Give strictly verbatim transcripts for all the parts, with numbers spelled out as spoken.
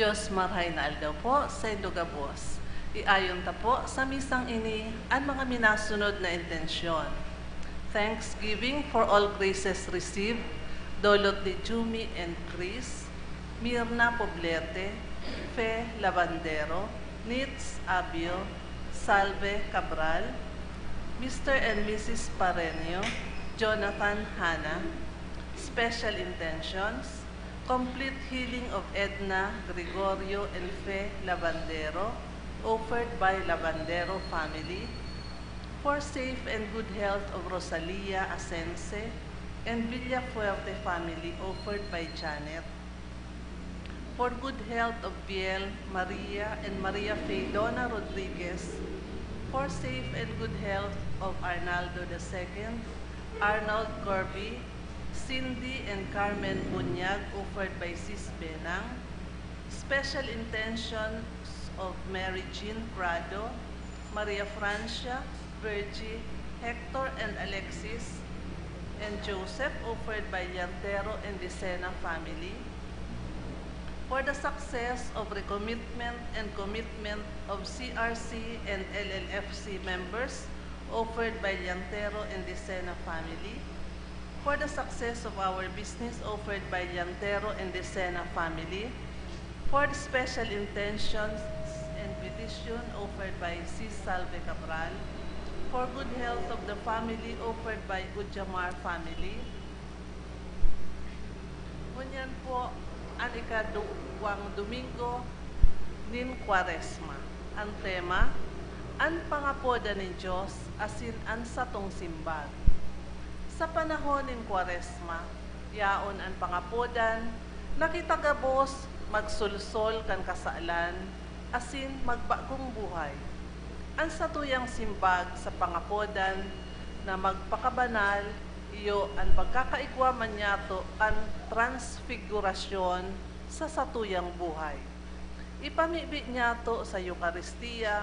Dios, marhay na aldaw po sa indo gabos. Iayon ta po sa misang ini an mga minasunod na intensyon. Thanksgiving for all graces received, dolot ni Jumi and Chris, Mirna Poblete, Fe Labandero, Nitz Abio, Salve Cabral, Mister and Missus Pareño, Jonathan Hana. Special intentions: complete healing of Edna, Gregorio, and Fe Labandero, offered by Labandero family. For safe and good health of Rosalia Asense and Villafuerte family, offered by Janet. For good health of Biel, Maria, and Maria Feydona Rodriguez. For safe and good health of Arnaldo the second, Arnold Corby, Cindy and Carmen Bunyag, offered by Sis Benang. Special intentions of Mary Jean Prado, Maria Francia, Virgie, Hector and Alexis, and Joseph, offered by Llantero and Decena family. For the success of recommitment and commitment of C R C and L L F C members, offered by Llantero and Decena family. For the success of our business, offered by Llantero and Decena family. For the special intentions and petition, offered by Sis Salve Cabral. For good health of the family, offered by Ujamar family. Ngunyan po an ikaduwang Domingo nin Kwaresma. An tema, an pangapodan nin Dios asin an satong simbag. Sa panahon nin Kwaresma, yaon an pangapodan na kita gabos magsolsol kan kasalan asin magbagong buhay. An satuyang simbag sa pangapodan na magpakabanal iyo an pagkakaigwa man niyato kan transfigurasyon sa satuyang buhay. Ipamibi niyato sa Eukaristia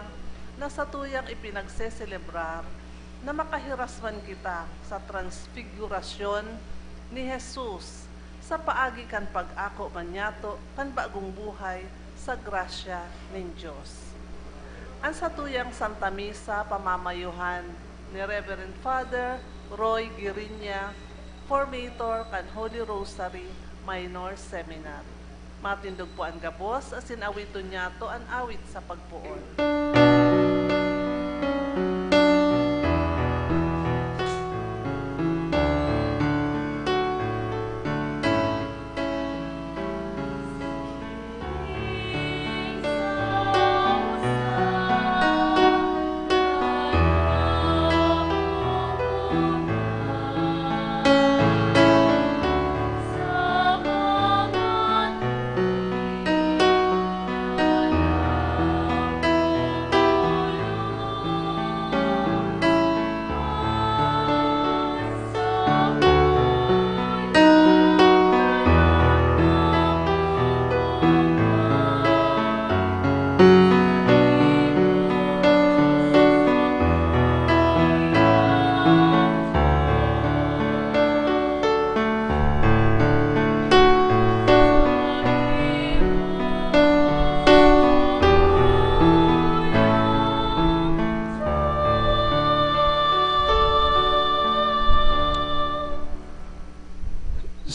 na satuyang ipinagseselebrar na makahiras man kita sa transfigurasyon ni Jesus sa paagi kan pag-ako man niyato kan bagong buhay sa grasya nin Dios. An satuyang Santa Misa pamamayohan ni Reverend Father Roy Guiriña, formator kan Holy Rosary Minor Seminary. Matindog po an gabos asin awiton niyato an awit sa pagpoon.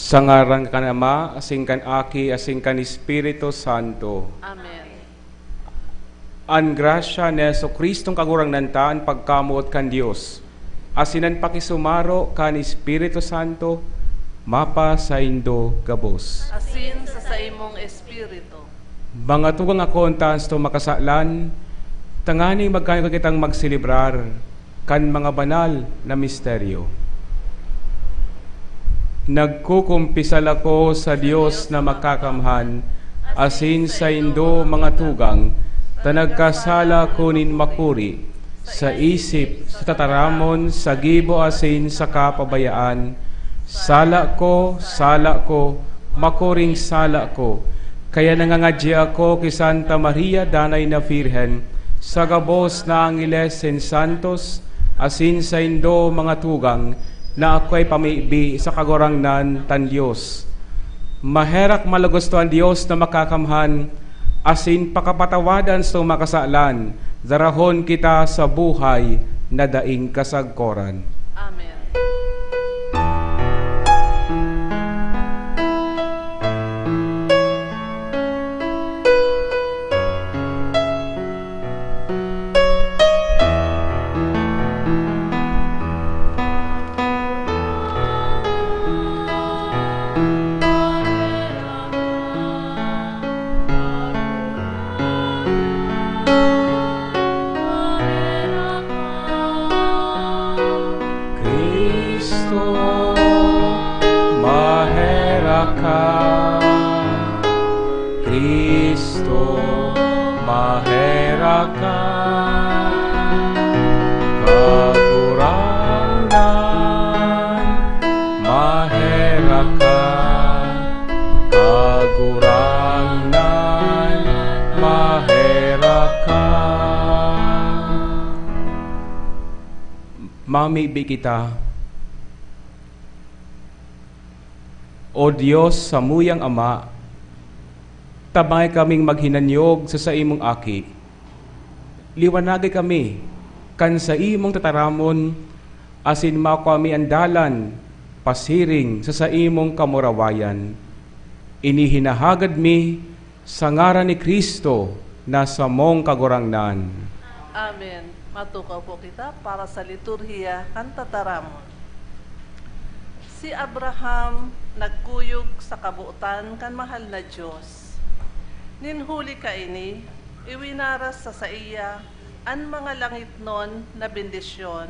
Sa ngaran kan Ama, asin kan Aki, asin kan Espiritu Santo. Amen. An grasya ni Jesu-Cristong Kagurangnan ta, an pagkamoot kan Dios, asin an pakisumaro kan Espiritu Santo, mapasaindo gabos. Asin sa saimong espiritu. Mga tugang, akoon ta an satong mga kasalan, tanganing magkayo kitang magselebrar kan mga banal na misteryo. Nagkukumpisal ako sa Dios na Makakamhan, asin saindo, mga tugang, ta nagkasala ako nin makuri, sa isip, sa tataramon, sa gibo asin sa kapabayaan. Sala ko, sala ko, makuring sala ko. Kaya nangangadyi ako ki Santa Maria, Danay na Birhen, sa gabos na angeles asin santos, asin saindo, mga tugang, na akoy pamibi sa Kagurangnan tan Dios. Maherak man logos to an Dios na Makakamhan, asin pakapatawadan sa mga kasalan, darahon kita sa buhay na daing kasagkoran. Amen. Cristo, maherak ka. Cristo, maherak ka. Kagurangnan, maherak ka. Kagurangnan, maherak ka. Mamibi kita. O Dios, samuyang Ama, tabangay kaming maghinanyog sa saimong Aki. Liwanagi kami kan saimong tataramon, asin makua mi an dalan pasiring sa saimong kamurawayan. Ini hinahagad mi sa ngaran ni Cristo na samong Kagurangnan. Amen. Matukaw po kita para sa liturhiya kan tataramon. Si Abraham nagkuyog sa kabotan kan mahal na Dios. Nin huli kaini, iwinaras sa saiya an mga langitnon na bendisyon,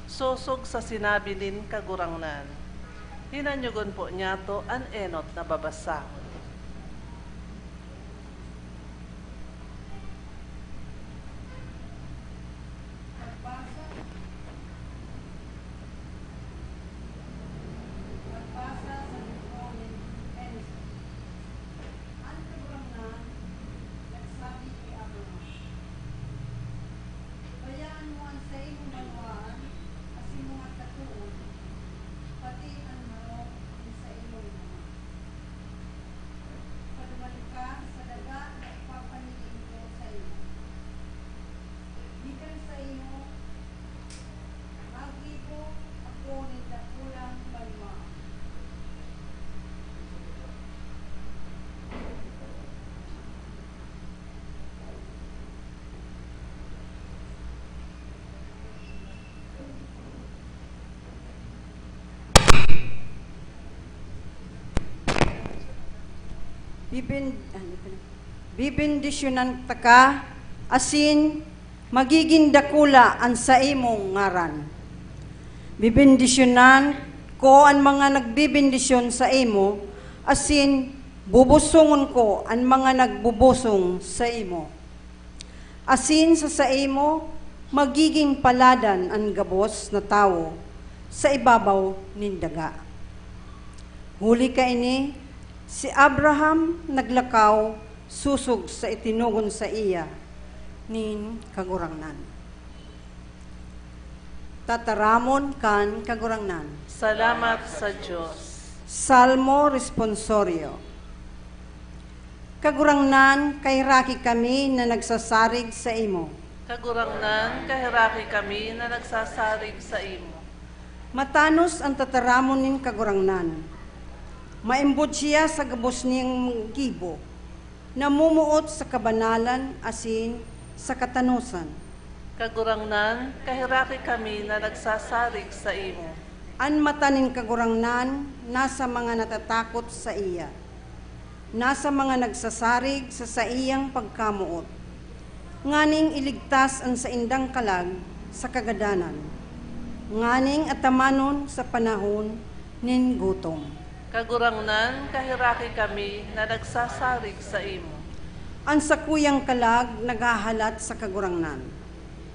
sosog sa sinabi nin Kagurangnan. Hinanyogon po niyato an enot na babasahon. Pagbasa, pagbasa sa libro ni Genesis. An Kagurangnan nagsabi ki Abraham, "Bayaan mo an saimong banwaan asin mga katood, pati an harong nin saimong ama. Padumali ka sa daga na ipapahiling ko saimo. Gikan saimo, maggibo ako nin dakulang banwaan." Biben-, ano pala? Bibendisyonan taka, asin magigin dakula an saimong ngaran. Bibendisyonan ko an mga nagbibendisyon saimo, asin bubusongon ko an mga nagbubusong saimo. Asin sa saimo magigin paladan an gabos na tawo sa ibabaw nin daga. Huli kaini, si Abraham naglakaw sosog sa itinugon saiya nin Kagurangnan. Tataramon kan Kagurangnan. Salamat sa Dios. Salmo Responsorio. Kagurangnan, kaheraki kami na nagsasarig saimo. Kagurangnan, kaheraki kami na nagsasarig saimo. Matanos an tataramon nin Kagurangnan. Maimbod siya sa gabos niyang gibo. Namumuot sa kabanalan asin sa katanosan. Kagurangnan, kaheraki kami na nagsasarig saimo. An mata nin Kagurangnan nasa mga natatakot saiya, nasa mga nagsasarig sa saiyang pagkamoot, nganing iligtas an saindang kalag sa kagadanan, nganing atamanon sa panahon nin gutom. Kagurangnan, kaheraki kami na nagsasarig saimo. An sakuyang kalag naghahalat sa Kagurangnan.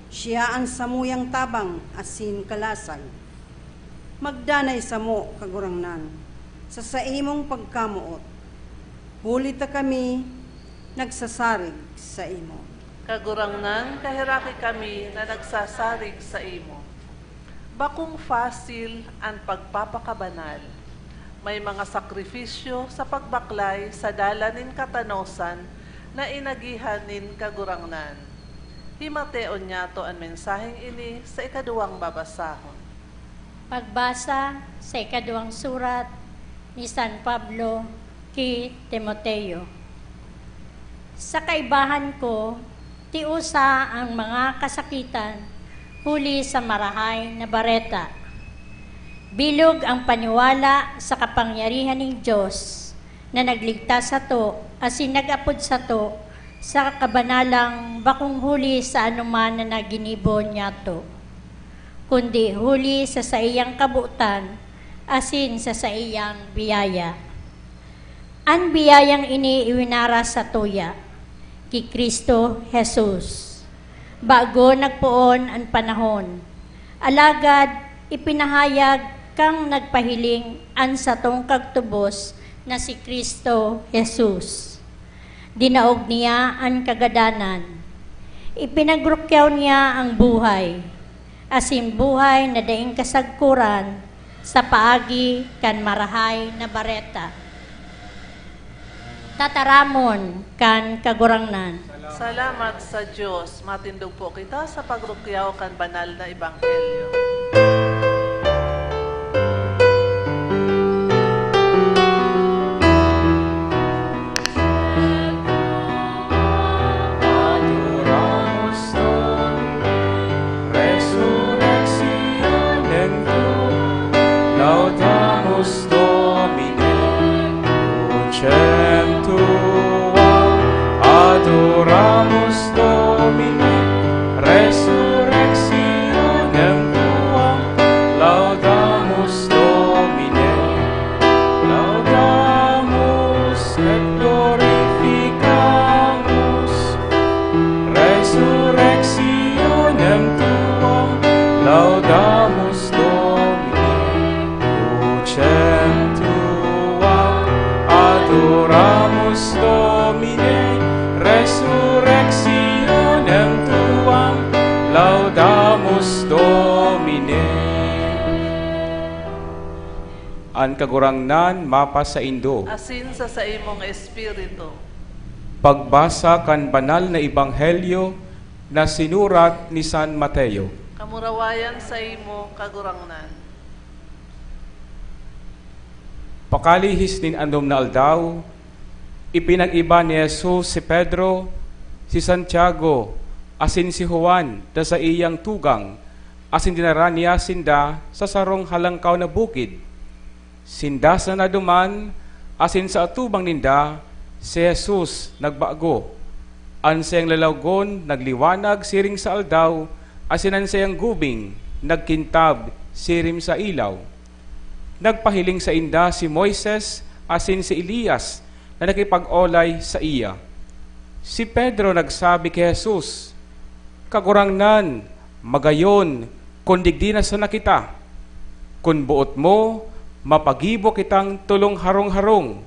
Siya an samuyang tabang asin kalasag. Magdanay samo, Kagurangnan, sa saimong pagkamoot, huli ta kami nagsasarig saimo. Kagurangnan, kaheraki kami na nagsasarig saimo. Bakong fasil an pagpapakabanal. May mga sakrifisyo sa pagbaklay sa dalan nin katanosan na inagihan nin Kagurangnan. Himateon niyato an mensaheng ini sa ikaduwang babasahon. Pagbasa sa ikaduwang surat ni San Pablo ki Timoteo. Sa kaibahan ko, tiusa ang mga kasakitan huli sa Marahay na Bareta. Bilog ang paniwala sa kapangyarihan nin Dios na nagligtas sato asin nag-apod sato sa kabanalang bakong huli sa anoman na naginibo niyato, kundi huli sa saiyang kabotan asin sa saiyang biyaya. An biyayang ini iwinaras satuya ki Cristo Jesus, bago nagpoon an panahon. Alagad ipinahayag kan nagpahiling an satong kagtubos na si Cristo Jesus. Dinaog niya an kagadanan. Ipinagrukyaw niya ang buhay, asin buhay na daing kasagkoran sa paagi kan Marahay na Bareta. Tataramon kan Kagurangnan. Salamat sa Dios. Matindog po kita sa pagrukyaw kan banal na ebanghelyo. Adoramos Domine, resurrectionem tuam, laudamus Domine, crucem tuam. Adoramus Domine, resurrectionem tuam, laudamus Domine, laudamus et glorificamus resurrectionem tuam, laudamus Domine, crucem tuam. Adoramus Domine, resurrectionem tuam, laudamus Domine. An Kagurangnan mapasaindo. Asin sa saimong espiritu. Pagbasa kan banal na ebanghelyo na sinurat ni San Mateo. Kamurawayan saimo, Kagurangnan. Pakalihis nin anom na aldaw, ipinag-iba ni Jesus si Pedro, si Santiago, asin si Juan ta saiyang tugang, asin dinara niya sinda sa sarong halangkaw na bukid. Sinda sana duman, asin sa atubang ninda, si Jesus nagbago. An saiyang lalawgon nagliwanag siring sa aldaw, asin an saiyang gubing nagkintab siring sa ilaw. Nagpahiling sainda si Moises asin si Elias na nakipag-olay saiya. Si Pedro nagsabi ki Jesus, "Kagurangnan, magayon kun digdi na sana kita. Kun boot mo, mapagibo kitang tolong harong-harong,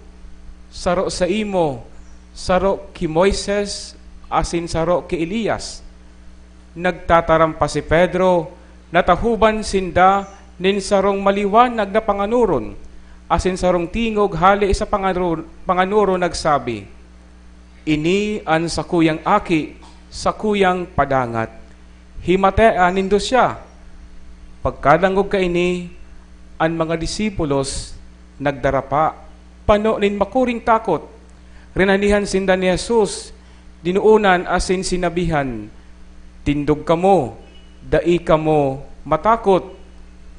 saro saimo, saro ki Moises, asin saro ki Elias." Nagtataram pa si Pedro, natahoban sinda nin sarong maliwanag na panganoron, asin sarong tingog hale sa pangano-, panganoron nagsabi, "Ini an sakuyang aki, sakuyang padangat. Himatea nindo siya." Pagkadangog kaini, an mga disipulos nagdarapa, pano nin makuring takot. Rinanihan sinda ni Jesus, dinoonan asin sinabihan, "Tindog kamo, dai kamo matakot."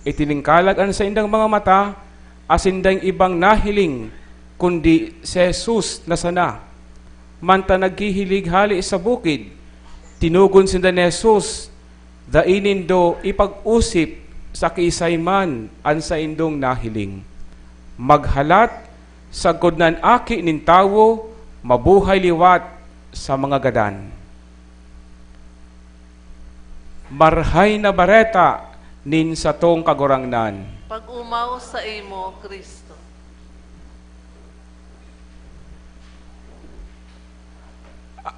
Itiningkalag an saindang mga mata, asin daing ibang nahiling, kundi si Jesus na sana. Manta naghihilig hale sa bukid, tinugon sinda ni Jesus, "Dai nindo ipag-osip sa kiisay man an saindong nahiling. Maghalat, sagkod na an Aki nin Tawo mabuhay liwat sa mga gadan." Marahay na Bareta nin satong Kagurangnan. Pag-omaw saimo, Cristo.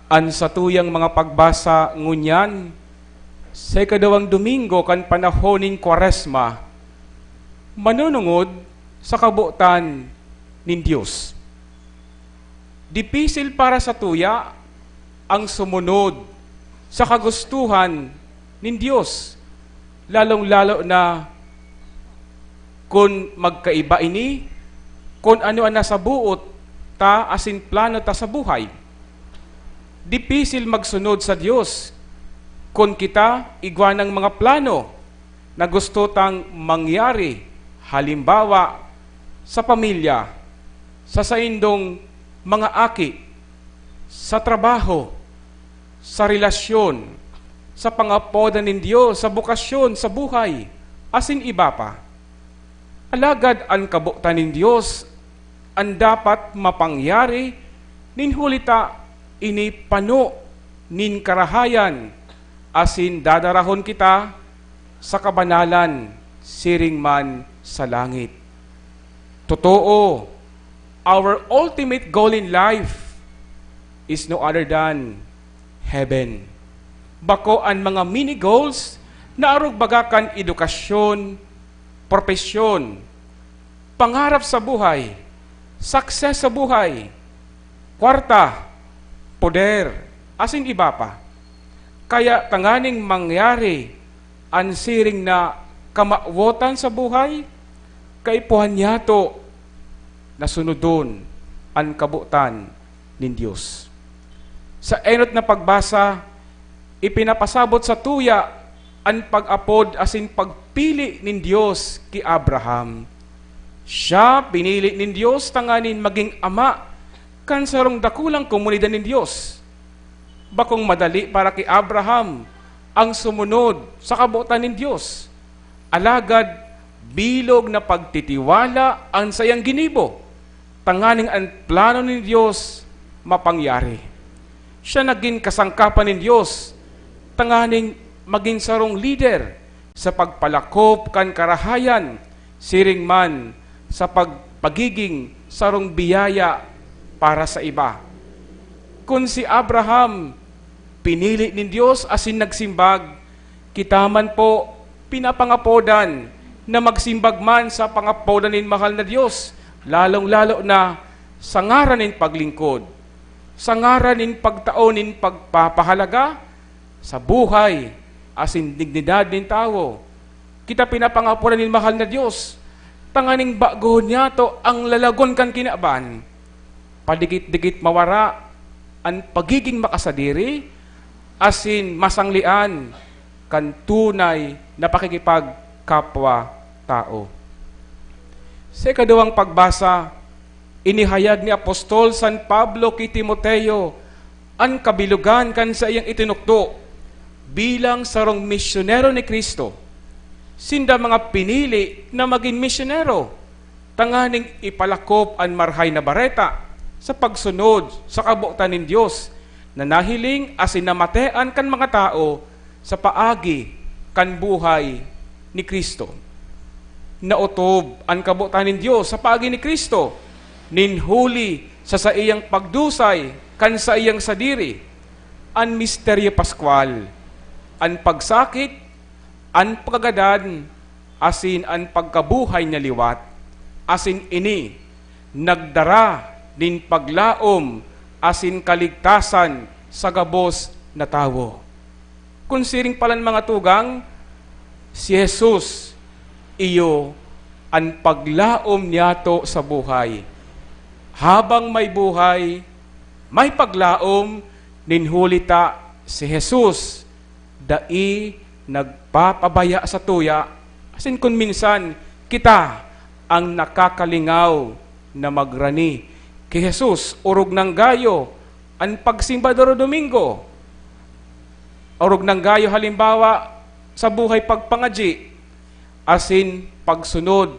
An satuyang mga pagbasa ngunyan, sa ikaduwang domingo kan panahon nin Kwaresma, manunungod sa kabotan nin Dios. Dipisil para satuya ang sumunod sa kagustuhan nin Dios, lalong-lalo na kun magkaiba ini kun ano an nasa boot ta asin plano ta sa buhay. Dipisil magsunod sa Dios kun kita igwa nang mga plano na gusto tang mangyari, halimbawa, sa pamilya, sa saindong mga aki, sa trabaho, sa relasyon, sa pangapodan nin Dios, sa bokasyon, sa buhay, asin iba pa. Alagad an kabotan nin Dios an dapat mapangyari nin huli ta ini pano nin karahayan, asin dadarahon kita sa kabanalan siring man sa langit. Totoo, our ultimate goal in life is no other than heaven. Bako an mga mini goals na arog baga kan edukasyon, propesyon, pangarap sa buhay, success sa buhay, kwarta, poder, asin iba pa. Kaya tanganing mangyari an siring na kamawotan sa buhay, kaipuhan niyato na sunodon an kabotan nin Dios. Sa enot na pagbasa, ipinapasabot sa tuya an pag-apod asin pagpili nin Dios ki Abraham. Siya pinili nin Dios tanganing magin ama kan sarong dakulang komunidad nin Dios. Bakong madali para ki Abraham ang sumunod sa kabotan nin Dios. Alagad bilog na pagtitiwala an saiyang ginibo, tanganing an plano nin Dios mapangyari. Siya nagin kasangkapan nin Dios tanganing magin sarong lider sa pagpalakop kan karahayan, siring man sa pag-, pagiging sarong biyaya para sa iba. Kun si Abraham pinili nin Dios asin nagsimbag, kita man po pinapangapodan na magsimbag man sa pangapodan nin mahal na Dios, lalong-lalo na sa ngaran nin paglingkod, sa ngaran nin pagtao nin pagpapahalaga sa buhay asin dignidad nin tawo. Kita pinapangapodan nin mahal na Dios, tanganing bagohon niyato ang lalagon kan kinaban. Padikit-dikit mawara an pagiging makasadiri asin masanglian kan tunay na pakikipagkapwa-tao. Sa ikaduwang pagbasa, inihayag ni Apostol San Pablo ki Timoteo an kabilogan kan saiyang itinukdo bilang sarong misyonero ni Cristo. Sinda mga pinili na magin misyonero tanganing ipalakop an Marahay na Bareta sa pagsunod sa kabotan nin Dios na nahiling asin namatean kan mga tawo sa paagi kan buhay ni Cristo. Naotob an kabotan nin Dios sa paagi ni Cristo, nin huli sa saiyang pagdusay kan saiyang sadiri, an misteryo paskwal, an pagsakit, an pagkagadan, asin an pagkabuhay niya liwat, asin ini nagdara nin paglaom asin kaligtasan sa gabos na tawo. Kun siring palan, mga tugang, si Jesus iyo an paglaom niyato sa buhay. Habang may buhay, may paglaom nin huli ta si Jesus dai nagpapabaya sa tuya, asin kun minsan kita an nakakalingaw na magrani ki Jesus, orog nanggayo an pagsimba doro Domingo, orog nanggayo halimbawa sa buhay pagpangadyi, asin pagsunod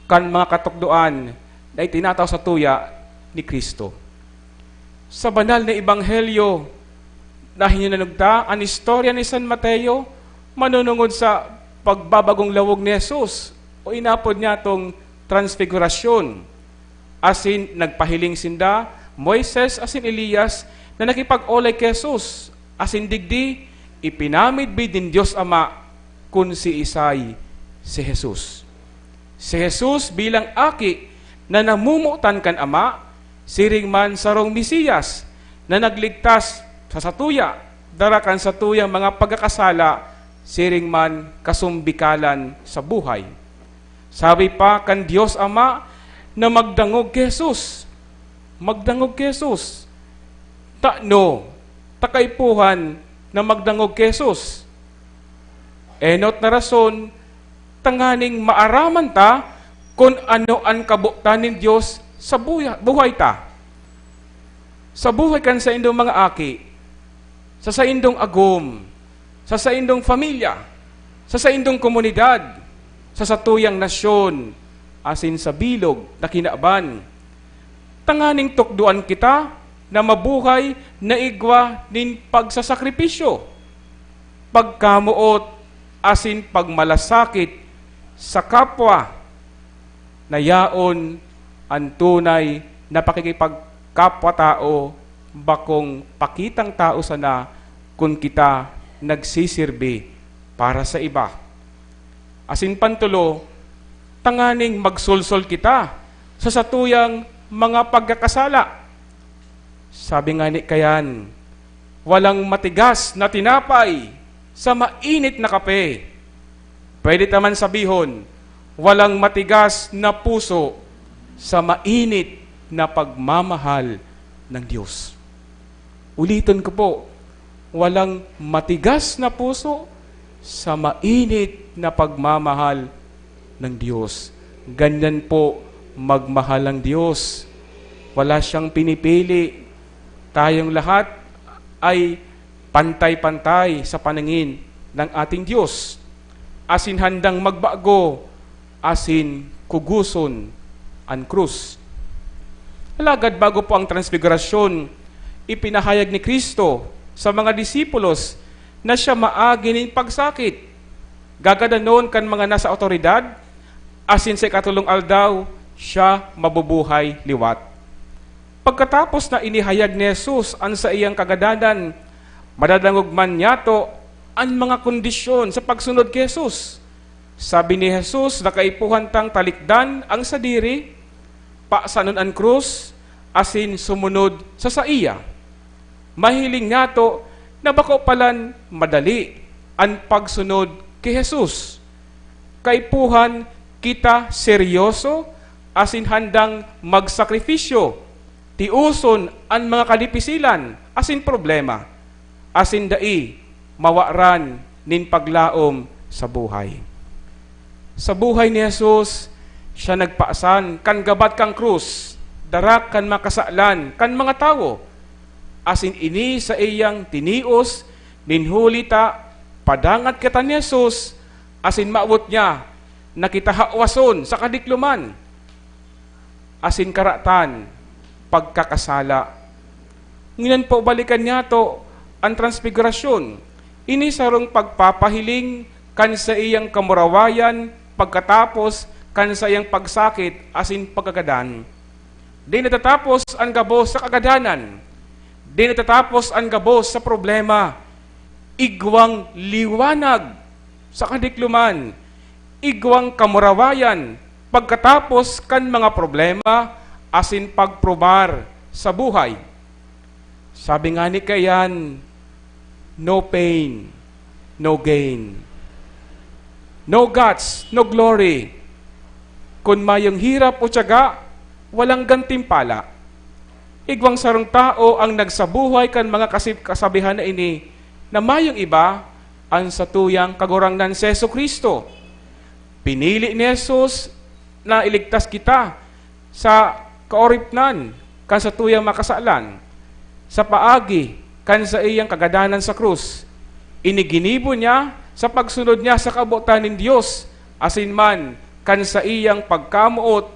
kan mga katukdoan na itinatao sa tuya ni Cristo. Sa Banal na Ebanghelyo, nahinunungod ta an istorya ni San Mateo manunungod sa pagbabagong lawog ni Jesus, o inapod niyatong Transfigurasyon. Asin nagpahiling sinda, Moises asin Elias, na nakipag-olay ki Jesus, asin digdi ipinamidbid nin Dios Ama kun siisay si Jesus. Si Jesus bilang Aki na namomotan kan Ama, siring man sarong Mesiyas na nagligtas sa satuya, dara kan satuyang mga pagkakasala, siring man kasumbikalan sa buhay. Sabi pa kan Dios Ama na magdangog ki Jesus. Magdangog ki Jesus. Tano ta kaipuhan na magdangog ki Jesus? Enot na rason, tanganing maaraman ta kun ano an kabotan nin Dios sa buya-, buhay ta. Sa buhay kan saindong mga aki, sa saindong agom, sa saindong pamilya, sa saindong komunidad, sa satuyang nasyon, asin sa bilog na kinaban, tanganing tukdoan kita na mabuhay na igwa nin pagsasakripisyo, pagkamoot, asin pagmalasakit sa kapwa, na yaon an tunay na pakikipagkapwa-tao, bakong pakitang tao sana kun kita nagsisirbi para sa iba. Asin pantolo, tanganing magsolsol kita sa satuyang mga pagkakasala. Sabi ngani kayan, "Walang matigas na tinapay sa mainit na kape." Pwede ta man sabihon, "Walang matigas na puso sa mainit na pagmamahal ng Dios." Ulitin ko po, "Walang matigas na puso sa mainit na pagmamahal ng Dios." Ganyan po magmahal ang Dios. Wala siyang pinipili. Tayong lahat ay pantay-pantay sa paningin ng ating Dios, asin handang magbago asin kugoson an krus. Alagad bago po ang transfigurasyon, ipinahayag ni Cristo sa mga disipulos na siya maagi nin pagsakit, gagadanon kan mga nasa awtoridad, asin sa ikatolong aldaw, siya mabubuhay liwat. Pagkatapos na inihayag ni Jesus an saiyang kagadanan, madadangog man niyato an mga kondisyon sa pagsunod ki Jesus. Sabi ni Jesus na kaipuhan tang talikdan ang sadiri, pasanon an krus, asin sumunod sa saiya. Mahiling niyato na bako palan madali an pagsunod ki Jesus. Kaipuhan kita seryoso asin handang magsakripisyo, tioson an mga kadipisilan asin problema, asin dai mawaran nin paglaom sa buhay. Sa buhay ni Jesus, siya nagpasan kan gabat kan krus, dara kan mga kasalan kan mga tawo, asin ini saiyang tinios nin huli ta padangat kita ni Jesus, asin maabot niya na kita hawason sa kadikloman asin karatan pagkakasala. Ngunyan po, balikan niyato an transfigurasyon. Ini sarong pagpapahiling kan saiyang kamurawayan pagkatapos kan saiyang pagsakit asin pagkagadan. Di natatapos an gabos sa kagadanan. Di natatapos an gabos sa problema. Igwang liwanag sa kadikloman. Igwang kamurawayan pagkatapos kan mga problema asin pagprobar sa buhay. Sabi ngani kaiyan, "No pain, no gain. No guts, no glory." Kun mayong hirap o tiyaga, walang gantimpala. Igwang sarong tao ang nagsabuhay kan mga kasib-, kasabihan na ini na mayong iba, an satuyang Kagurangnan si Jesu-Cristo. Pinili ni Jesus na iligtas kita sa kaoripnan kan satuyang mga kasalan, sa paagi kan saiyang kagadanan sa krus. Ini ginibo niya sa pagsunod niya sa kabotan nin Dios, asin man kan saiyang pagkamoot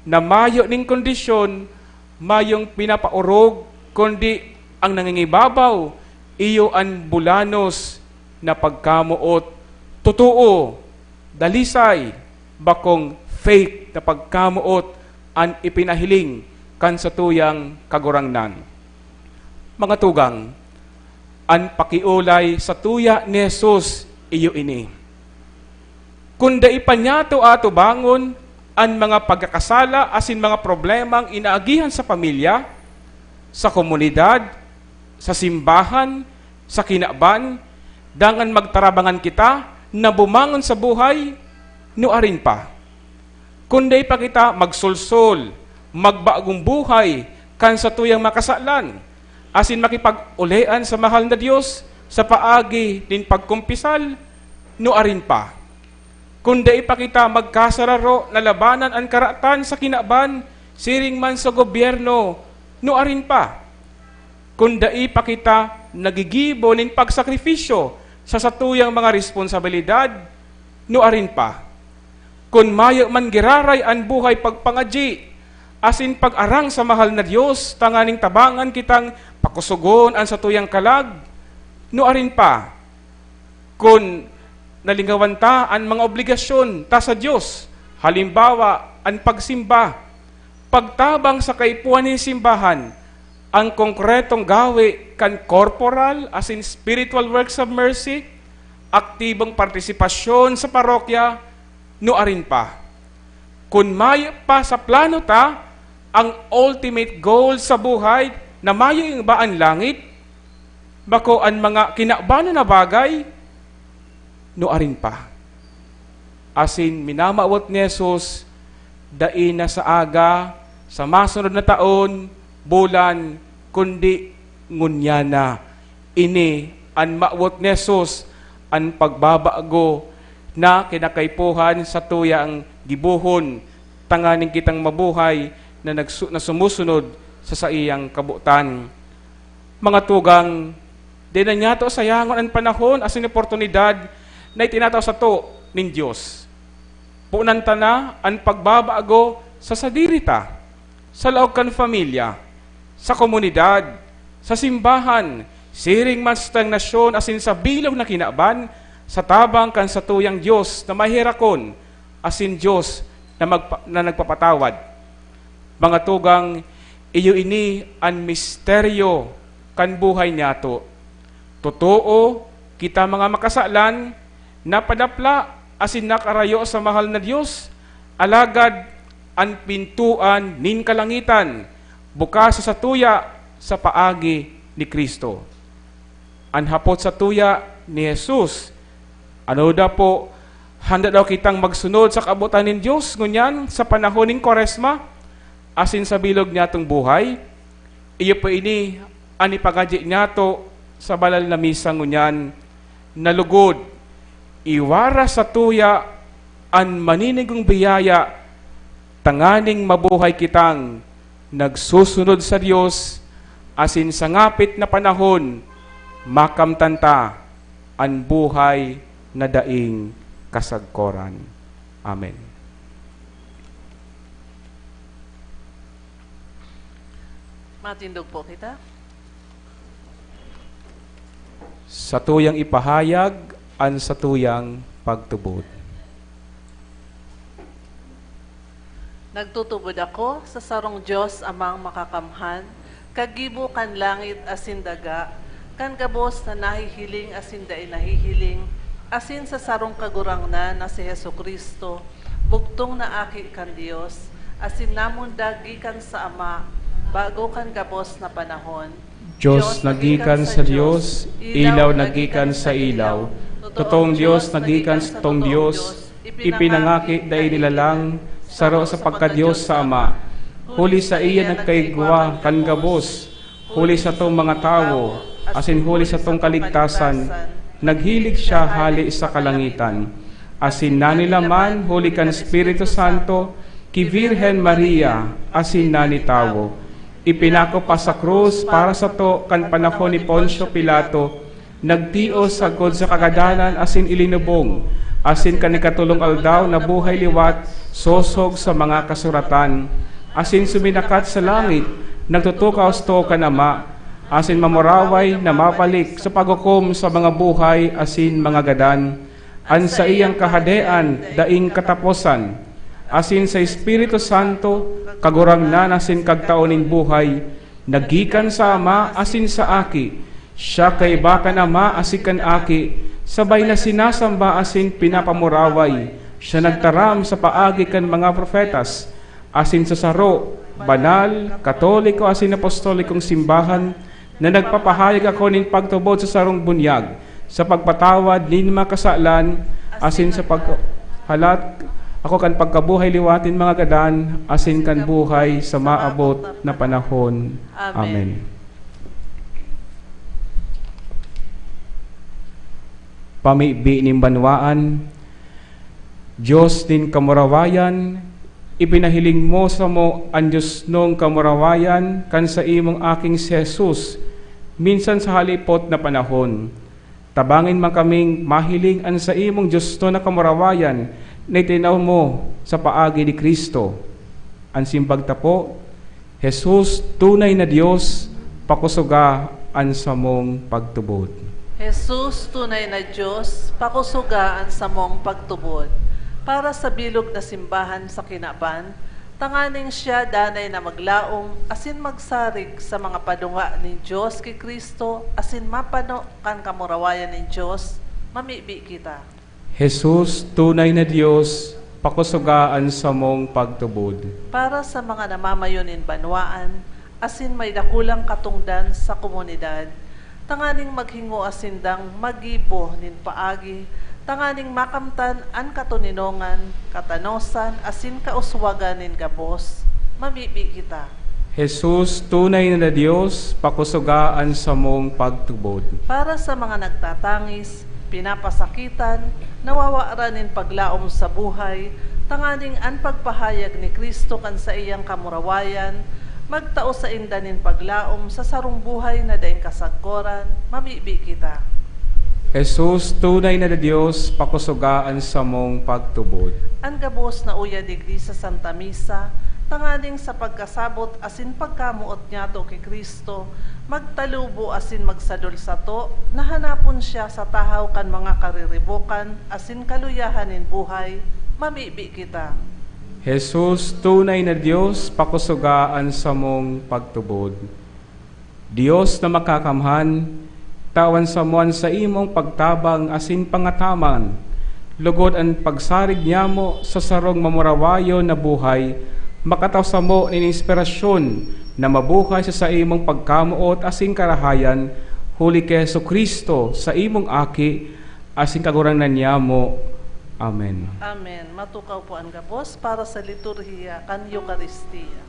na mayo nin kondisyon, mayong pinapaorog, kundi ang nangingibabaw, iyo an bulanos na pagkamoot. Totoo, dalisay, bakong fake na pagkamoot an ipinahiling kan satuyang Kagurangnan. Mga tugang, an pakiolay satuya ni Jesus iyo ini. Kun dai pa niyato atubangon an mga pagkakasala asin mga problemang inaagihan sa pamilya, sa komunidad, sa simbahan, sa kinaban, dangan magtarabangan kita na bumangon sa buhay, nuarin pa. Kun dai pa kita magsolsol, magbagong buhay kan satuyang mga kasalan, asin makipag-ulean sa mahal na Dios sa paagi nin pagkumpisal, nuarin pa. Kun dai pa kita magkasararo na labanan an karatan sa kinaban, siring man sa gobyerno, nuarin pa. Kun dai pa kita nagigibo nin pagsakripisyo sa satuyang mga responsabilidad, nuarin pa. Kun mayo man giraray an buhay pagpangadyi asin pag-arang sa mahal na Dios tanganing tabangan kitang pakosogon an satuyang kalag, nuarin pa. Kun nalingawan ta an mga obligasyon ta sa Dios, halimbawa, an pagsimba, pagtabang sa kaipuhan nin simbahan, ang konkretong gawe kan corporal asin spiritual works of mercy, aktibong partisipasyon sa parokya, nuarin pa. Kun mayo pa sa plano ta ang ultimate goal sa buhay na mayo iba an langit, bako an mga kinabanon na bagay, nuarin pa. Asin minamawot ni Jesus, dai na sa aga, sa masunod na taon, bulan, kundi ngunyan na. Ini an mawot ni Jesus, an pagbabago na kinakaipuhan satuyang gibohon, tanganing kitang mabuhay na nagsu-, na sumusunod sa saiyang kabotan. Mga tugang, di na niyato sayangon an panahon asin oportunidad na itinatao sato nin Dios. Punan ta na an pagbabago sa sadiri ta, sa laog kan pamilya, sa komunidad, sa simbahan, siring man sa satuyang nasyon asin sa bilog na kinaban, sa tabang kan satuyang Dios na maheherakon asin Dios na magpa-, na nagpapatawad. Mga tugang, iyo ini an misteryo kan buhay niyato. Totoo, kita mga makasalan, napadapla asin nakarayo sa mahal na Dios, alagad an pintoan nin kalangitan bukas sa satuya sa paagi ni Cristo. An hapot satuya ni Jesus, ano daw po, handa daw kitang magsunod sa kabotan nin Dios ngunyan sa panahon nin Kwaresma asin sa bilog niyatong buhay? Iyo po ini an ipangadyi niyato sa banal na misa ngunyan, na lugod, iwara satuya an maninigong biyaya tanganing mabuhay kitang nagsusunod sa Dios, asin sa ngapit na panahon, makamtan ta an buhay na daing kasagkoran. Amen. Matindog po kita. Satuyang ipahayag an satuyang pagtubod. Nagtutubod ako sa sarong Dios Amang Makakamhan, kagibo kan langit asin daga, kan gabos na nahihiling asin dai nahihiling, asin sa sarong Kagurangnan na si Jesu-Cristo, bugtong na Aki kan Dios, asin namundag gikan sa Ama, bago kan gabos na panahon. Dios na gikan sa Dios, ilaw na gikan sa ilaw, totoong Dios na gikan sa totoong Dios, ipinangaki dai nilalang, saro sa pagka-Dios sa Ama. Huli saiya nagkaigwa kan gabos, huli satong mga tawo, asin huli satong kaligtasan, naghilig siya hale sa kalangitan. Asin nanilaman huli kan Espiritu Santo, ki Virgen Maria, asin nani tawo. Ipinako pa sa krus para sato kan panahon ni Poncio Pilato, nagtios sagkod sa kagadanan asin ilinubong, asin kan ikatolong aldaw nabuhay liwat sosog sa mga kasuratan, asin suminakat sa langit, nagtutukaw sato kan Ama, asin mamuraway na mabalik sa paghukom sa mga buhay asin mga gadan. An saiyang kahadean daing kataposan, asin sa Espiritu Santo, Kagurangnan asin Kagtao nin buhay, na gikan sa Ama asin sa Aki. Siya kaiba kan Ama asin kan Aki, sabay na sinasamba asin pinapamuraway. Siya nagtaram sa paagi kan mga profetas, asin sa saro, banal, katoliko asin apostolikong simbahan, na nagpapahayag ako nin pagtubod sa sarong bunyag, sa pagpatawad nin mga kasalan, asin sa paghalat ako kan pagkabuhay liwat nin mga gadan, asin kan buhay sa maabot na panahon. Amen. Amen. Pamibi nin banwaan. Dios nin kamurawayan, ipinahiling mo samo an diosnong kamurawayan kan saimong Aking si Jesus, minsan sa halipot na panahon. Tabangi man kaming mahiling an saimong diosnon na kamurawayan na itinaw mo sa paagi ni Cristo. An simbag ta po, Jesus, tunay na Dios, pakusoga an samong pagtubod. Jesus, tunay na Dios, pakusoga an samong pagtubod. Para sa bilog na simbahan sa kinaban, tanganing siya danay na maglaom asin magsarig sa mga padunga nin Dios ki Cristo asin mapano kan kamurawayan nin Dios, mamibi kita. Jesus, tunay na Dios, pakusoga an samong pagtubod. Para sa mga namamayo nin banwaan, asin may dakulang katongdan sa komunidad, tanganing maghingoa sindang magibo nin paagi, tanganing makamtan an katoninongan, katanosan, asin kauswagan nin gabos, mamibi kita. Jesus, tunay na Dios, pakusoga an samong pagtubod. Para sa mga nagtatangis, pinapasakitan, nawawaran nin paglaom sa buhay, tanganing an pagpahayag ni Cristo kan saiyang kamurawayan, magtao sainda nin paglaom sa sarong buhay na daing kasagkoran, mamibi kita. Jesus, tunay na Dios, pakusoga an samong pagtubod. An gabos na uya digdi sa Santa Misa, tanganing sa pagkasabot asin pagkamoot nyato ki Cristo, magtalubo asin magsadol sato, na hanapon siya sa tahaw kan mga kariribokan asin kaluyahan nin buhay, mamibi kita. Jesus, tunay na Dios, pakusoga an samong pagtubod. Dios na makakamhan, tawan samo an saimong pagtabang asin pangataman, logod an pagsarig nyamo sa sarong mamurawayon na buhay makatao samo nin inspirasyon na mabuhay sa saimong pagkamoot asin karahayan, huli ki Jesu-Cristo, saimong Aki, asin Kagurangnan nyamo. Amen. Amen. Matukaw po an gabos para sa liturhiya kan Eukaristia.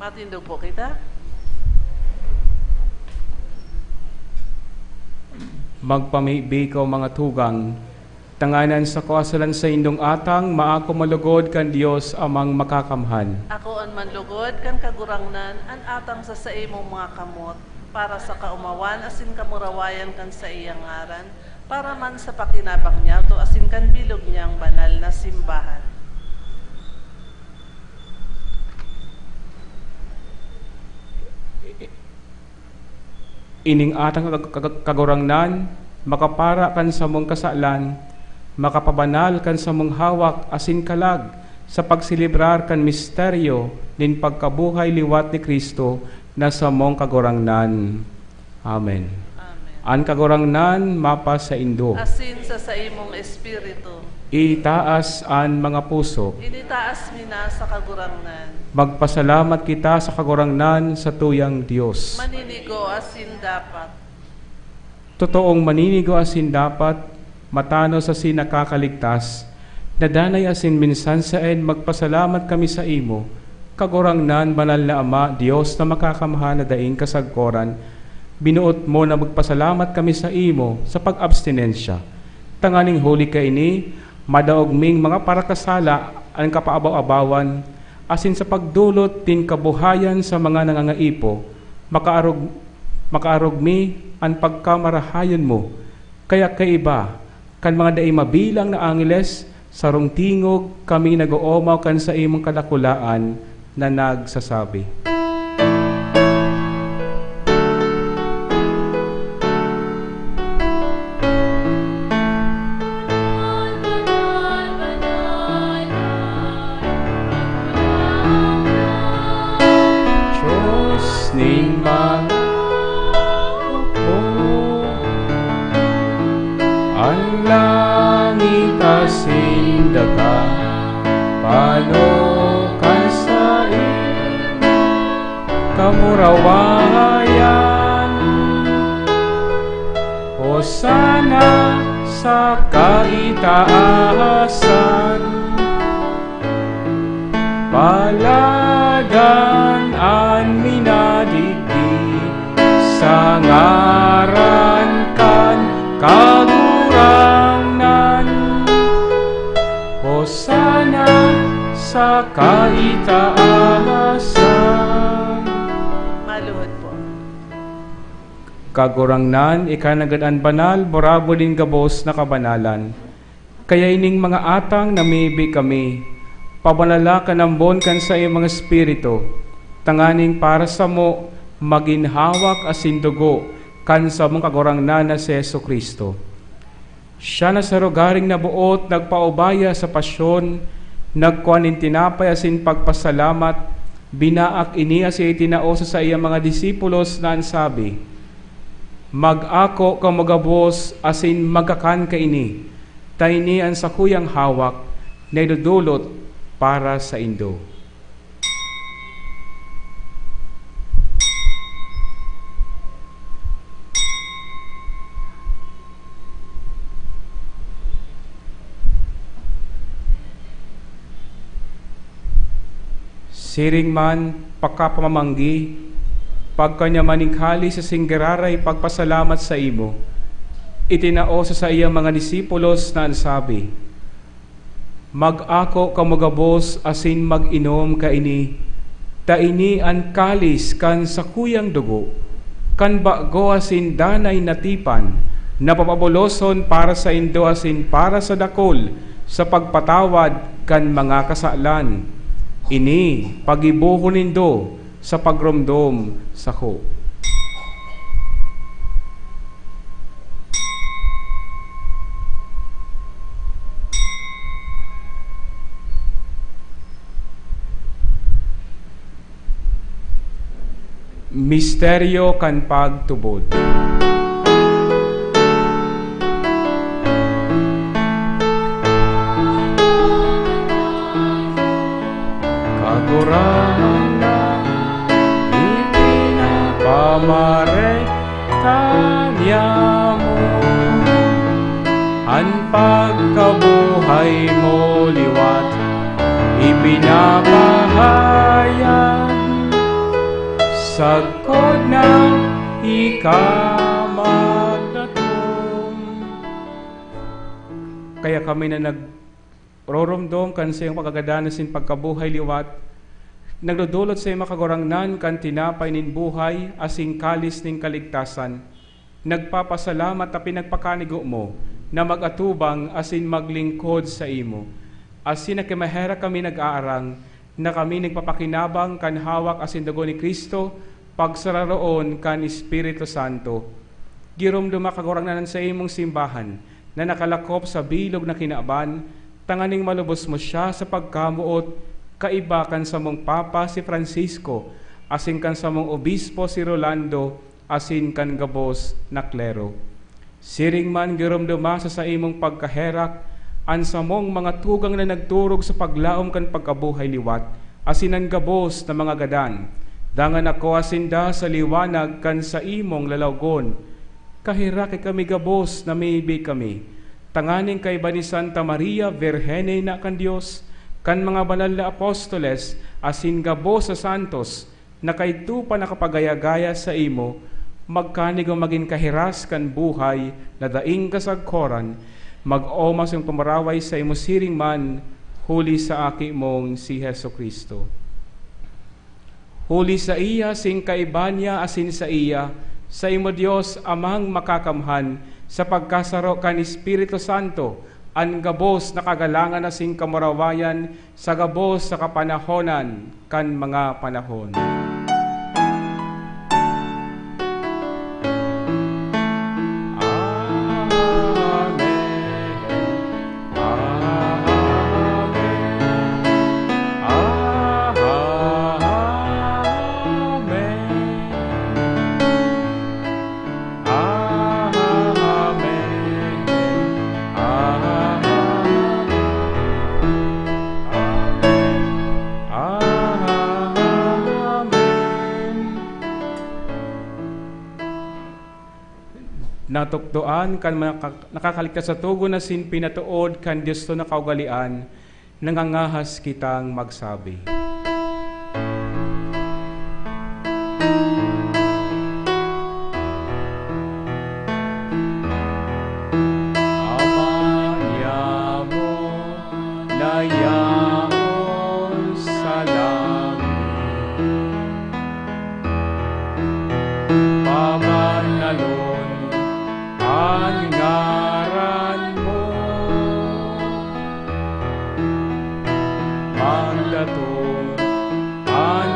Matindog po kita. Magpamibi ko, mga tugang, tanganing sa kawasalan saindong atang, maako malugod kan Dios Amang Makakamhan. Akoon man lugod kan Kagurangnan an atang sa saimong mga kamot, para sa kaomawan asin kamurawayan kan saiyang ngaran, para man sa pakinabang niyato asin kan bilog niyang banal na simbahan. Ining atang kag-, kag-, Kagurangnan, makapara kan samong kasalan, makapabanal kan samong hawak asin kalag sa pagselebrar kan misteryo nin pagkabuhay liwat ni Cristo na samong Kagurangnan. Amen. Amen. An Kagurangnan mapasaindo. Asin sa saimong espiritu. Itaas an mga puso. Initaas mi na sa Kagurangnan. Magpasalamat kita sa Kagurangnan, satuyang Dios. Maninigo asin dapat. Totoong maninigo asin dapat, matanos asin nakakaligtas, na danay asin minsan saen magpasalamat kami saimo, Kagurangnan, Banal na Ama, Dios na Makakamhan na daing kasagkoran, binoot mo na magpasalamat kami saimo sa pag-abstinensya. Tanganing huli kaini, madaog ming mga parakasala an kapaabaw-abawan, asin sa pagdolot nin kabuhayan sa mga nangangaipo, makaarog, makaarog mi an pagkamarahayon mo. Kaya kaiba kan mga dai mabilang na angeles, sarong tingog kami nag-oomaw kan saimong kadakulaan na nagsasabi, Dios nin mga apo, an langit asin daga, pano kan saimo kamurawayan. Hosana sa kaitaasan. Paladan an minadigdi sa ngaran kan Kagurangnan. Hosana sa kaitaasan. Maluhod po. Kagurangnan, ika nanggad an banal, burabod nin gabos na kabanalan. Kaya ining mga atang namibi kami, pabanala kan ambon kan saimong Espiritu, tanganing para samo magin hawak asin dugo kan samong Kagurangnan na si Jesu-Cristo. Siya na sa rogaring naboot nagpaubaya sa pasyon, nagkua nin tinapay asin pagpasalamat, binaak ini asin itinao sa saiyang mga disipulos na an sabi, "Mag-ako kamo gabos asin magkakan kaini, ta ini an sakuyang hawak na idodolot para saindo." Siring man, pakapamamanggi, pagkanyaman nin kalis asin giraray pagpasalamat saimo, itinao sa saiyang mga disipulos na an sabi, "Mag-ako kamo gabos asin mag-inom kaini, ta ini an kalis kan sakuyang dugo, kan bago asin danay na tipan, na papabuloson para saindo asin para sa dakul sa pagpatawad kan mga kasalan. Ini paggibohon nindo sa pagromdom sako." Misteryo kan pagtubod. Kagurangnan, ipinapamareta niamo an pagkabuhay mo liwat, ipinapahayag sagkod na ika magdatong. Kaya kami na nagroromdom kan saiyang pagkagadan asin pagkabuhay liwat, nagdodolot sa imo, Kagurangnan, kan tinapay nin buhay asin kalis nin kaligtasan. Nagpapasalamat ta pinagpakanigo mo na mag-atubang asin maglingkod saimo. Asin nakimaherak kami nag-aarang na kami nagpapakinabang kan hawak asin dugo ni Cristo, pagsararoon kan Espiritu Santo. Giromdoma, Kagurangnan, an saimong simbahan na nakalakop sa bilog na kinaban, tanganing malubos mo siya sa pagkamoot kaiba kan samong Papa si Francisco asin kan samong Obispo si Rolando asin kan gabos na klero. Siring man, giromdoma sa saimong pagkaherak an samong mga tugang na nagturog sa paglaom kan pagkabuhay liwat asin an gabos na mga gadan. Dangan akoa sinda sa liwanag kan saimong lalawgon. Kaheraki kami gabos na mibi kami, tanganing kaiba ni Santa Maria, Birhen na ina kan Dios, kan mga banal na apostoles, asin gabos na santos, na kaidto pa nakapagaya-gaya saimo, magkanigo magin kahiras kan buhay na daing kasagkoran, mag-oma sa pamaraway saimo siring man, huli sa Aki mong si Jesu-Cristo. Huli saiya, asin kaiba niya, asin saiya, saimo, Dios Amang Makakamhan, sa pagkasaro kan Espiritu Santo, an gabos na kagalangan asin kamurawayan sa gabos sa kapanahonan kan mga panahon. Amen. Amen. Amen. Amen. Amen. Amen. Natukdoan kan mga ka-, nakakaligtas sa togon asin pinatood kan Dios na kaugalean, nangangahas kitang magsabi. Ama niamo na yaon sa langit, pabanalon an ngaran mo. Magdatong an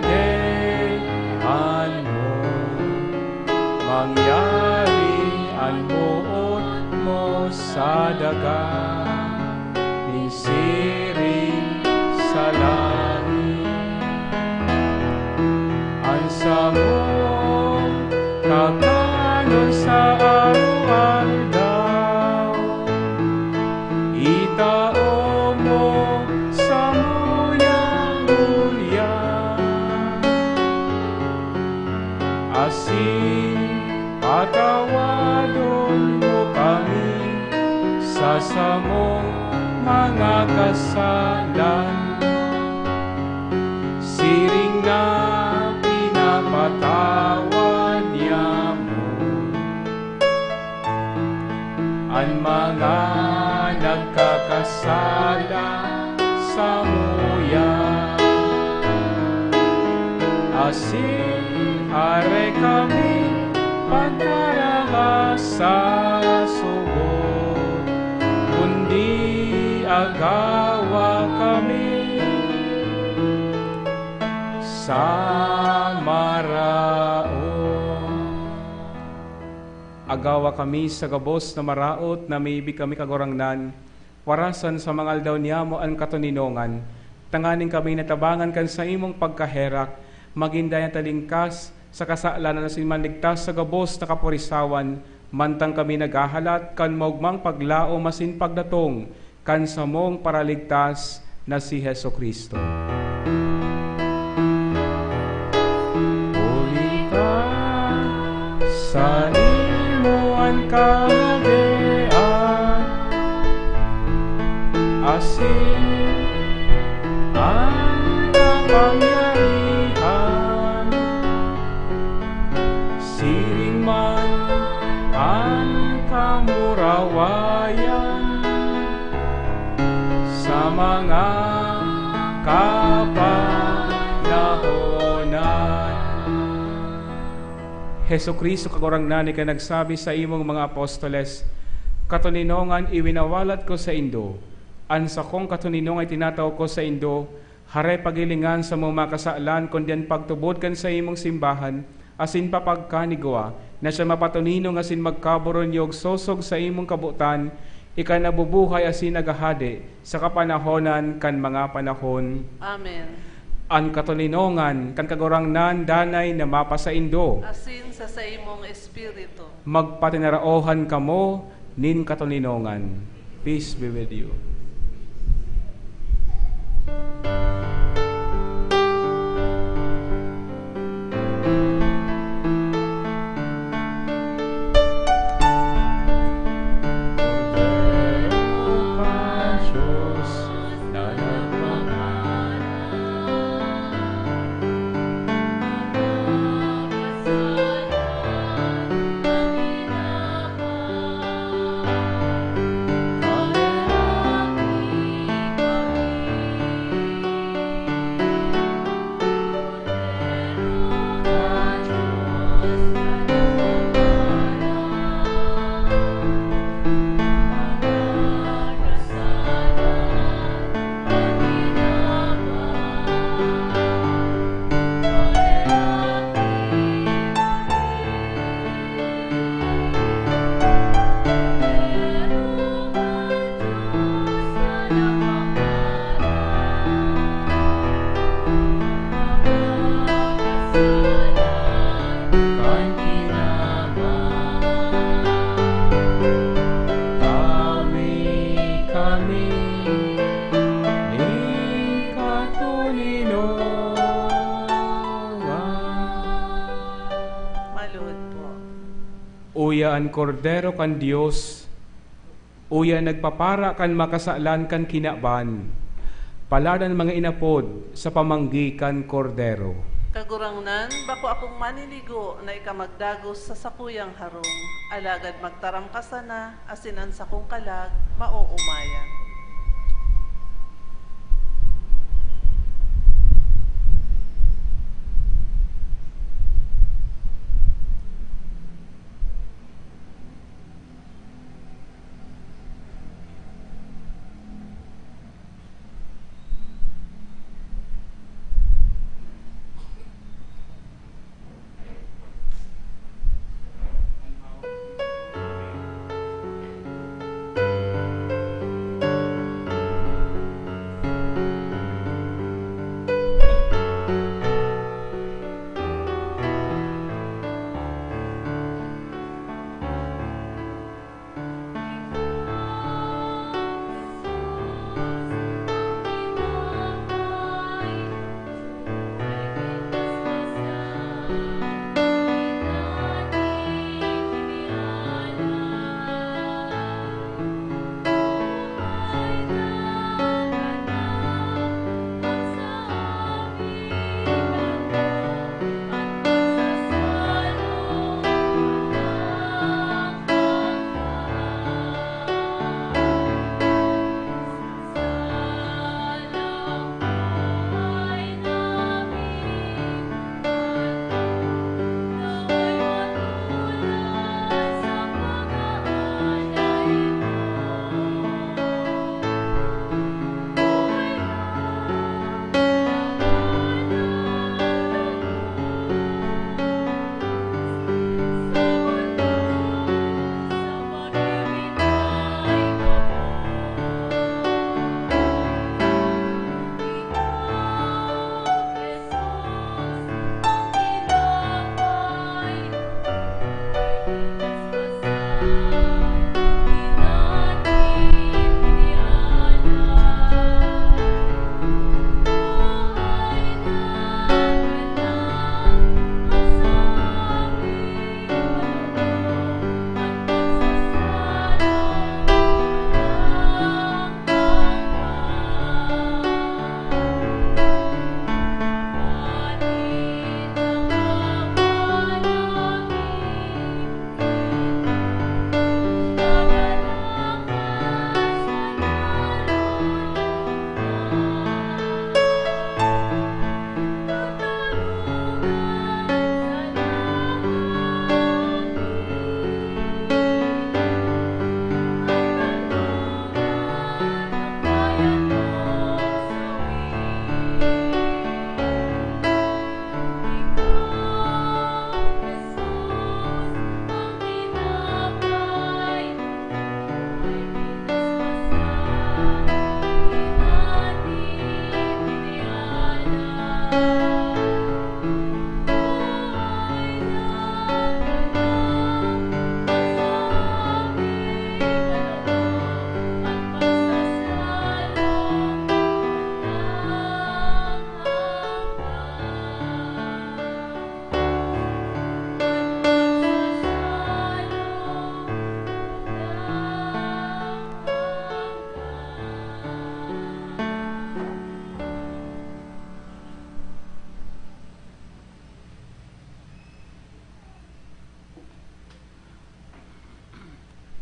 Kahadean mo. Mangyari an boot mo sa daga, nin siring sa langit. An samong kakanon sa araw-aldaw, itao mo samuyang ngunyan, asin patawadon mo kami sa samong mga kasalan, siring na pinapatawad niamo an mga nagkakasala samuya. Asin are kami pagkaraha sa sugot, kundi agawa kami sa maraot. Agawa kami sa gabos na maraot na mibi kami, Kagurangnan, warasan sa mga aldaw niyamo an katoninongan, tanganing kami natabangan kan saimong pagkaherak, magin dayan talingkas sa kasalanan asin manligtas sa gabos na kapurisawan, mantang kami naghahalat kan maogmang paglaom asin pagdatong kan samong Paraligtas na si Jesu-Cristo. Huli ta sa imo an kahadean, asin an kapangyarihan, siring man an kamurawayan. mga kapanahonan. Jesu-Cristo, Kagurangnan, ika nagsabi sa imong mga apostoles, "Katoninongan iwinawalat ko saindo, an sakong katoninongan itinatao ko saindo, haray paghilingan samo mga kasalan, kundi an pagtubod kan saimong simbahan, asin papagkanigwa, na siya mapatoninong asin magkaboronyog sosog sa imong kabotan, ika nabubuhay asin naghahade sa kapanahonan kan mga panahon." Amen. An katoninongan kan Kagurangnan danay na mapasaindo. Asin sa saimong espiritu. Magpatinaraohan kamo nin katoninongan. Peace be with you. Maluhod po. Uya an Kordero kan Dios, uya nagpapara kan makasalan kan kinaban. Palad an mga inapod sa pamanggi kan Kordero. Kagurangnan, bako akong maninigo na ika magdagos sa sakuyang harong, alagad magtaram ka sana, asin an sakong kalag maoomayan.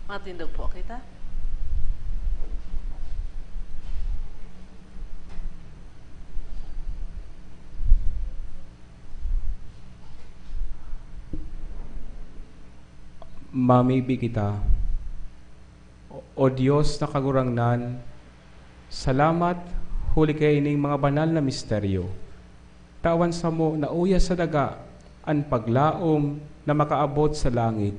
Matindog po kita. Mamibi kita. O, o Dios na Kagurangnan, salamat huli kaining mga banal na misteryo. Tawan samo na uya sa daga an paglaom na makaabot sa langit,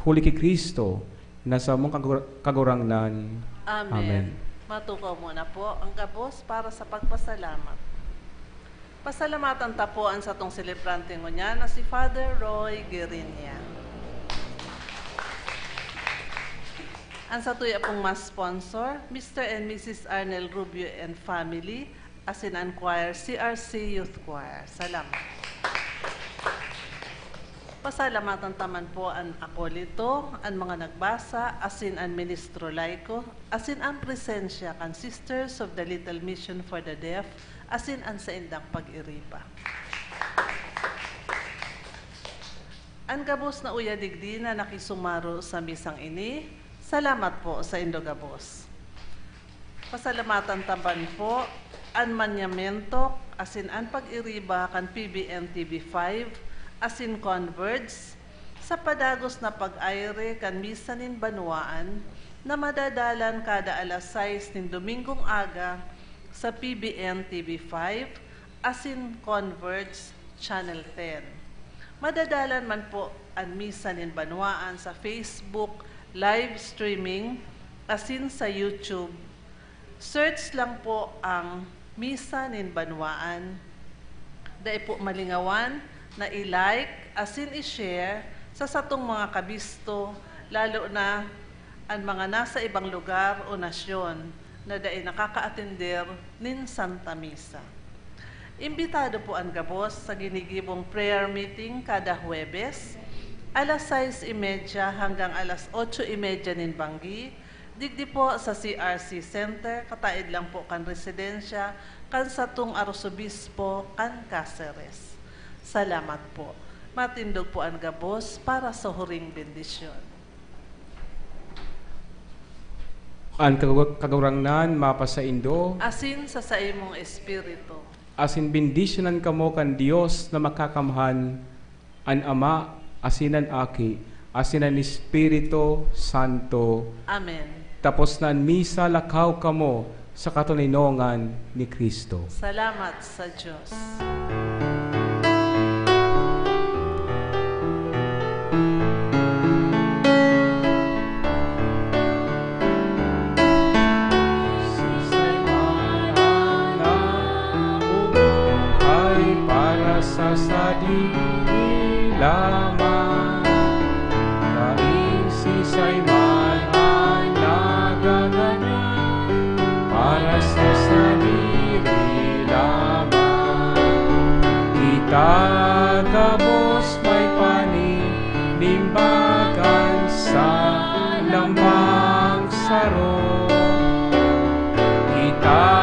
huli ki Cristo na samong Kagur-, Kagurangnan. Amen. Amen. Matukaw muna po ang gabos para sa pagpasalamat. Pasalamatan ta po an satong selebrante ngunyan na si Father Roy Guerinia. An satuya pong mass sponsor, Mister and Missus Arnel Rubio and family, asin an choir, C R C Youth Choir. Salamat. Pasalamatan ta man po an akolito, an mga nagbasa, asin an ministro laiko, asin an presensya kan Sisters of the Little Mission for the Deaf, asin an saindang pag-iriba. An gabos na uya digdi na nakisumaro sa misang ini, salamat po saindo gabos. Pasalamatan ta man po an manyamentok asin an pag-iriba kan P B N T V five asin Converge sa padagos na pag-aire kan Misa nin Banwaan na madadalan kada alas sais nin Domingong aga sa P B N T V five asin Converge Channel ten. Madadalan man po an Misa nin Banwaan sa Facebook live streaming asin sa YouTube. Search lang po ang Misa nin Banwaan. Dai po malingawan na i-like asin i-share sa satong mga kabisto, lalo na an mga nasa ibang lugar o nasyon na dai nakakaatender nin Santa Misa. Imbitado po an gabos sa ginigibong prayer meeting kada Huwebes, alas sais y media hanggang alas otso y media nin banggi, digdi po sa C R C Center, kataed lang po kan residensya kan satong Arsobispo kan Caceres. Salamat po. Matindog po an gabos para sa huring bendisyon. An Kagu-, Kagurangnan mapasaindo. Asin sa saimong espiritu. Asin bendisyonan kamo kan Dios na Makakamhan, an Ama, asin an Aki, asin an Espiritu Santo. Amen. Tapos na an misa, lakaw kamo sa katoninongan ni Cristo. Salamat sa Dios. Siisay man ang nabubuhay para sa sadiri lamang, daing siisay man ang nagaganap para sa sadiri lamang. Kita gabos may paninimbag kan salamang saro. Kita